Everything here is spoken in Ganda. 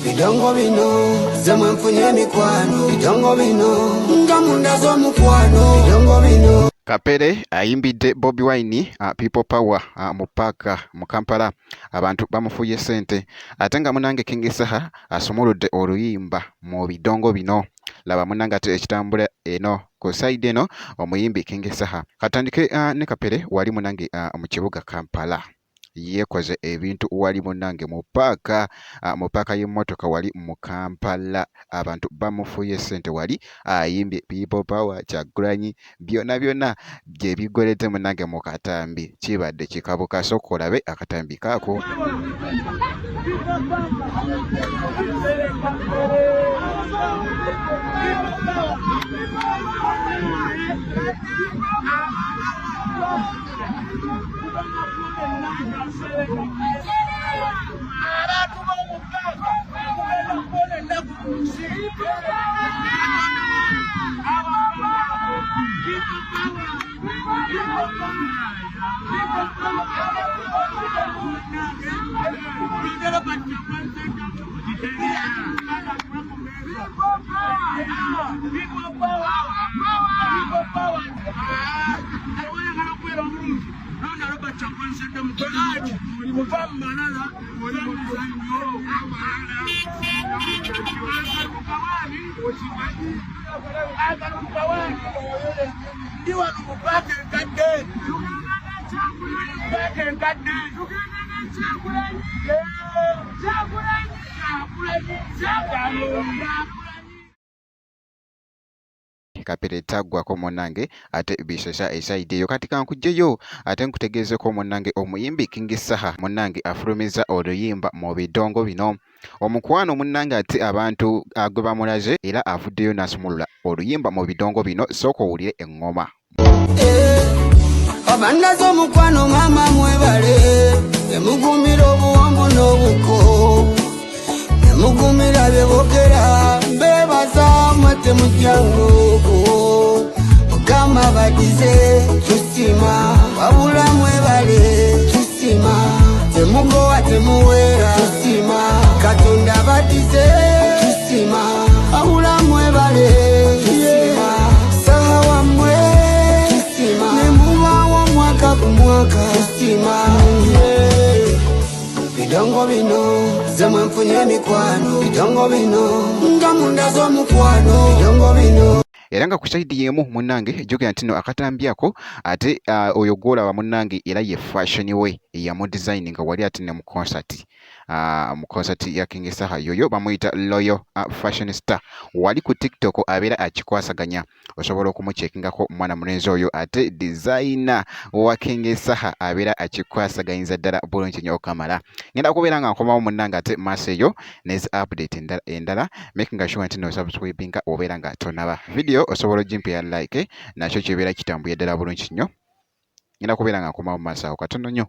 Bidongo bino ze mwenfunye emikwano, bidongo bino nga munda z'omukwano, bidongo bino. Kapere ayimbidde Bobi Wine People Power mu paaka mu Kampala, abantu bamufuye ssente, ate nga munange King Saha asumuludde oluyimba mu bidongo bino. Laba munange ate ekitambula eno ku sayidi eno omuyimbi King Saha. Katandike ne Kapere wali munange mu kibuga Kampala. Yeekoze ebintu wali munnange mu paaka, mu paaka y'emmotoka wali mu Kampala, abantu bamufuuye ssente wali ayimbye People Power, Kyagulanyi, byonna byonna gye biggweredde munnange mu katambi kibadde kikabuka, sooka olabe akatambi kaako. Abantu b'omupaaka mugenda kubona ennaku ku nsi. Ndi wano mu paaka enkadde, paaka enkadde. Kapere taggwako munnange ate bisesa esayidi eyo. Kati kankugyeyo ate nkutegeezeko munnange omuyimbi King Saha munnange afulumizza oluyimba mu bidongo bino. Omukwano munnange ate abantu gwe bamulaze era avuddeyo n'asumulula oluyimba mu bidongo bino. Sooka owulire eŋŋoma. Abandaze omukwano maama mwebale, nemugumira obuwongo n'obuko, nemugumira bye boogera, mbeebaza mwe temujjangu. Mukama badize, tusiima, wabula mwebale, tusiima, temugowa temuweera, tusiima, Katonda badize, tusiima, wabula mwebale, tusiima, Saha wammwe, tusiima, nemubawo mwaka ku mwaka, tusiima. Bidongo bino ze mwenfunye emikwano, bidongo bino nga munda z'omukwano, bidongo bino. Era nga ku sayidi y'emu munnange jjukira nti nno akatambi ako ate oyo gw'olaba munnange era ye fashion we eyamudesign nga wali ate ne mu concert, mu concert ya King Saha, yoyo bamuyita Loyal Fashion Star, wali ku TikTok abeera akikwasaganya, osobola okumukyekingako mwana mulenzi oyo ate designer wa King Saha abeera akikwasaganyiza ddala bulungi nnyo okamala. Ngenda kubeera nga nkomawo munnange ate maaso eyo nezi update endala, making sure nti no subscribinga obeera nga tonaba video, osobola ogimpeera like, nakyo kibeera kitambuye ddala bulungi nnyo. Ngenda kubeera nga nkomawo mu maaso awo katono nnyo.